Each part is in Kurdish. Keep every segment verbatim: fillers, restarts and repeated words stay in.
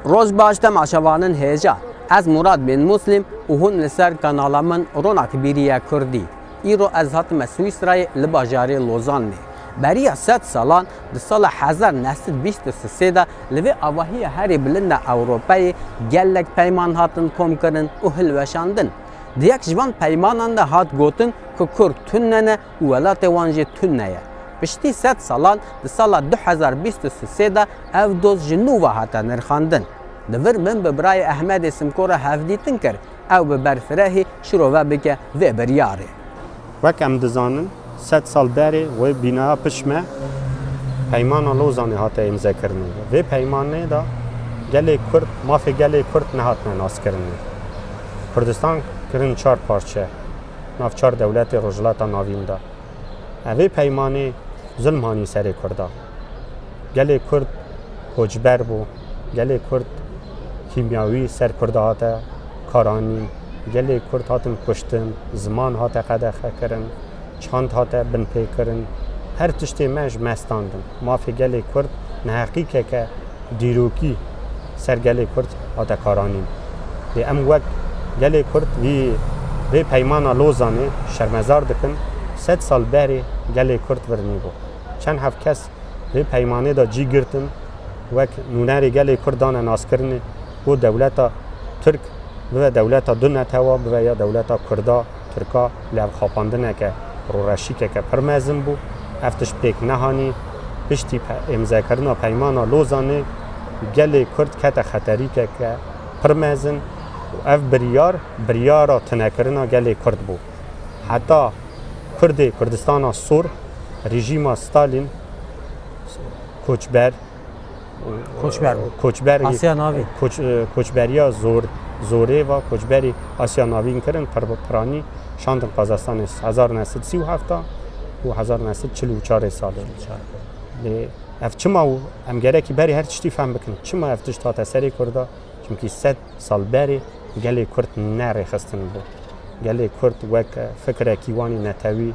Roj baş, temaşevanên hêja. Ez Murad bin Muslim û hûn li ser kanala min Ronak Bîriye Kurdî. Îro ez hatime Swîsrayê li bajarê Lozanê. Beriya sed salan di sala hezar neh sed bîst û sê de li vê avahiya herî bilind a Ewropayê gelek peyman hatin komkirin û hilweşandin. Di yek ji van peymanan de hat gotin ku Kurd tune ne û welatê wan jî tune ye. Piştî sed salan di sala du hezar bîst û sê de ev doz ji nû ve hate nirxandin. Di vir min bi birayê Ehmedê Simko re hevdîtin kir, ew bi berfirehî şirove bike vê biryarê. Wek em dizanin, sed sal berê wê bînaya pişt me Peymana Lozanê hate îmzekirinê. Vê peymanê de gelê Kurd, mafê gelê Kurd nehatine naskirinê. Kurdistan kirin çar parçe, nav çar dewletê Rojhilata Navîn de. Evê peymanê zulm hanî serê Kurda. Gelê Kurd koçber bû. Gelê Kurd kîmyawî ser Kurda hate karanîn. Gelê Kurd hatin kuştin, ziman hate qedexe kirin, çand hate binpê kirin. Her tiştê me ji me standin. Mafê gelê Kurd neheqîkeke dîrokî ser gelê Kurd hate karanîn. Lê em wek gelê Kurd vî, vê peymana Lozanê şermezar dikin, sed sal berê gelê Kurd vir nîbû. Çend heft kes vê peymanê de cî girtin, wek nûnerê gelê Kurd dane naskirinê, ku dewleta Tirk bibe dewleta du netewa, bibe ya dewleta Kurda, Tirka, lê ev xapandineke, rûreşîkeke pir mezin bû. Ev tişt pêk nehanî. Piştî pe-, îmzekirina Peymana Lozanê gelê Kurd kete xeterîkeke pir mezin û ev biryar, biryara tunekirina gelê Kurd bû. Heta Kurdê Kurdistana Sor, rejîma Stalin, koçber, Koçber bû. Koçber, Asya Navîn. Koç-, e, koçberiya zor, zorê va koçberî Asya Navîn kirin, pir-, piranî şandin Qazaxstanê hezar neh sed sî û heft û hezar neh sed çil û çar salê. Çar. Lê ev çima û em gerekî berî her tiştî fehm bikin. Çima ev tişt hate serê Kurda? Çimkî sed sal berê gelê Kurd ne rêxistin bû. Gelê Kurd wek fikrekî wanî netewî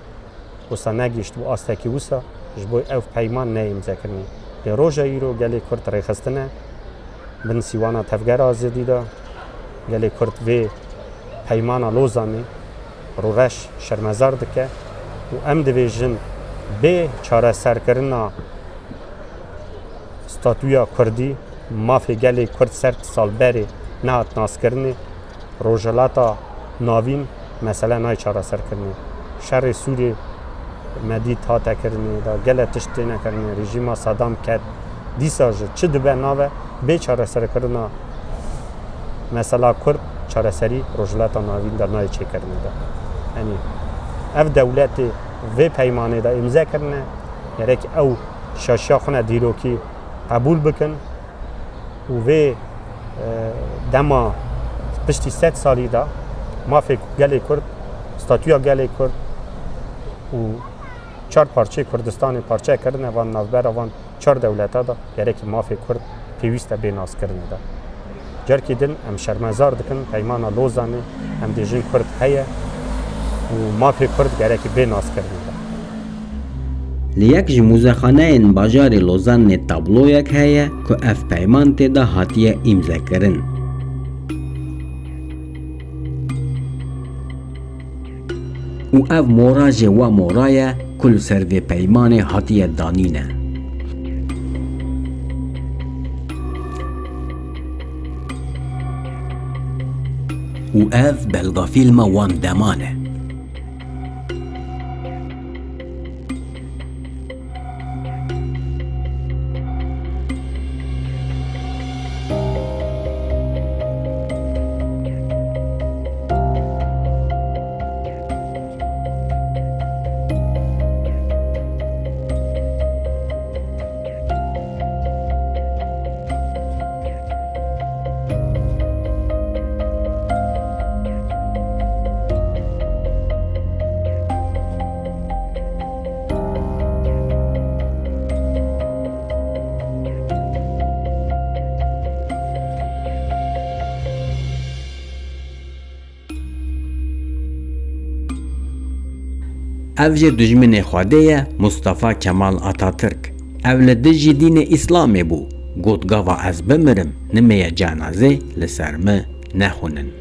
wisa negihiştibû astekî wisa, ji bo ev peyman neyê îmzekirinê. Lê roja îro gelê Kurd rêxistine, bin sîwana Tevgera Azadî de, gelê Kurd vê peymana Lozanê rûreş şermezar dike û em dibêjin bê çareserkirina statûya Kurdî, mafê gelê Kurd sed sal berê nehat naskirinê, Rojhilata Navîn mesele nayê çareserkirinê. Şerê Sûriyê me dît hate kirinê, da gelek tişt têne kirinê, rejîma Sedam ket. Dîsa jî çi dibe nabe bê çareserkirina mesela Kurd çareserî Rojhilata Navîn de nayê çêkirinê de. Yanî ev dewletê vê peymanê de îmze kirine, gerek ew şaşiya xwe ne dîrokî qebûl bikin û vê, e, dema piştî sed salî de mafê gelê Kurd, statûya gelê Kurd û çar parçeyê Kurdistanê parçe kirine van navbera van çar dewleta de gerekî mafê Kurd pêwîst e bê naskirinê de. Carkê din em şermezar dikin, Peymana Lozanê em dêjin Kurd heye û mafê Kurd gerekî bê naskirinê de. Li yek ji mûzexaneyên bajarê Lozanê tabloyek heye ku ev peyman tê de hatiye îmzekirin. Û ev mora jî wa mora ye ku li ser vê peymanê hatiye danîne. Û ev belgafîlma wan deman e. Ev jî dijminê Xwedê ye, Mustafa Kemal Ataturk. Ev li dijî dînê Îslamê bû. Got gava ez bimirim, nimêye cenazê li ser min nexwinin.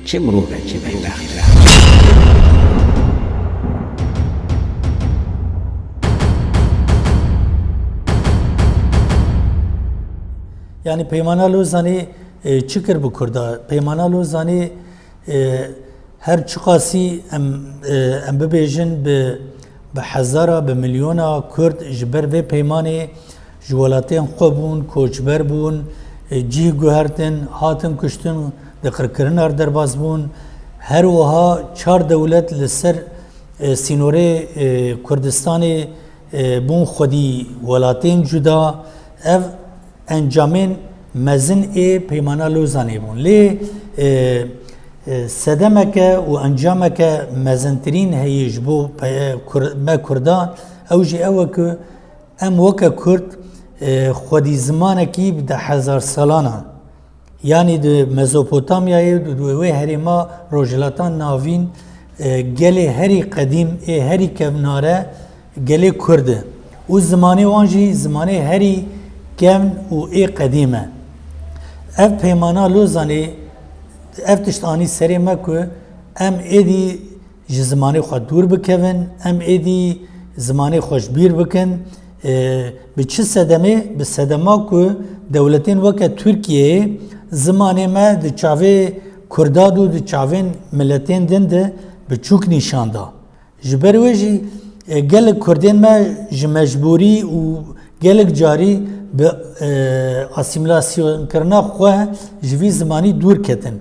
Çi mirove, çi bedbext e. Yanî Peymana Lozanê e, çi kir bi Kurda? Peymana Lozanê e, her çiqasî em, e, em bibêjin bi, bi hezara, bi milyona Kurd ji ber vê peymanê ji welatên xwe bûn, koçber bûn, e, cih guhertin, hatin kuştin, di qirkirina re derbas bûn. Her wiha çar dewlet li ser e, sînorê e, Kurdistanê e, bûn xwedî welatên cuda. Ev encamên mezin ê Peymana Lozanê bûn. Lê e, e, sedemeke û encameke mezintirîn heye ji bo pe- Kur- me Kurdan, ew jî ew e ku em weke Kurd e, xwedî zimanekî bi deh hezar salan a. Yanî di Mezopotamyayê, di wê herêma Rojhilata Navîn, e, gelê herî qedîm ê herî kevnare gelê Kurd e û zimanê wan jî zimanê herî kevn û ê qedîm e. Ev Peymana Lozanê ev tişt anî serê me ku em êdî ji zimanê xwe dûr bikevin, em êdî zimanê xwe ji bîr bikin. E, bi çi sedemê? Bi sedema ku dewletên weke Tirkiyeyê zimanê me di çavê Kurda de û di çavên miletên din de biçûk nîşan da. Ji ber wê jî e, gelek Kurdên me ji mecbûrî û gelek carî bi e, asîmîlasyonekirina xwe ji vî zimanî dûr ketin.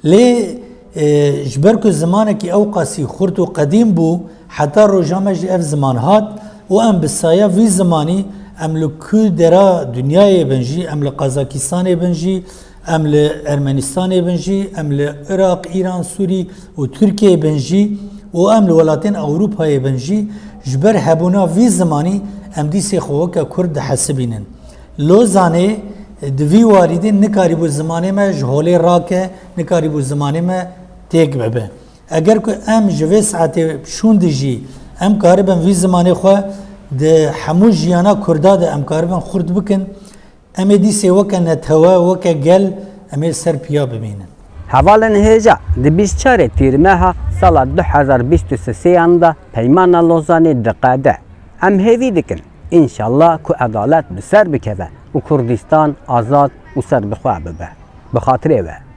Lê e, ji ber ku zimanekî ewqasî xurt û qedîm bû, heta roja me jî ev ziman hat û em bi saya vî zimanî em li ku dera dinyayê bin jî, em li Qazakistanê bin jî, em li Ermenistanê bin jî, em li Iraq, Îran, Sûrî û Tirkiyeyê bin jî û em li welatên Ewropayê bin jî, ji ber hebûna vî zimanî em dîsê xwe weke Kurd dihesibînin. Lozanê di vî warî de nikarîbû zimanê me ji holê rake, nikarîbû zimanê me têk bibe. Eger ku em ji vê saetê şûn de jî em karibin vî zimanê xwe di hemû jiyana Kurda de em karibin xurt bikin, em ê dîsê weke netewe, weke gel em ê li ser piya bimînin. Hevalên hêja, di bîst çarê Tîrmeha sala du hezar bîst û sêyan de Peymana Lozanê diqede. Em hêvî dikin, înşallah ku edalet bi ser bikeve û Kurdistan azad û serbixwe bibe. Bi xatirê we.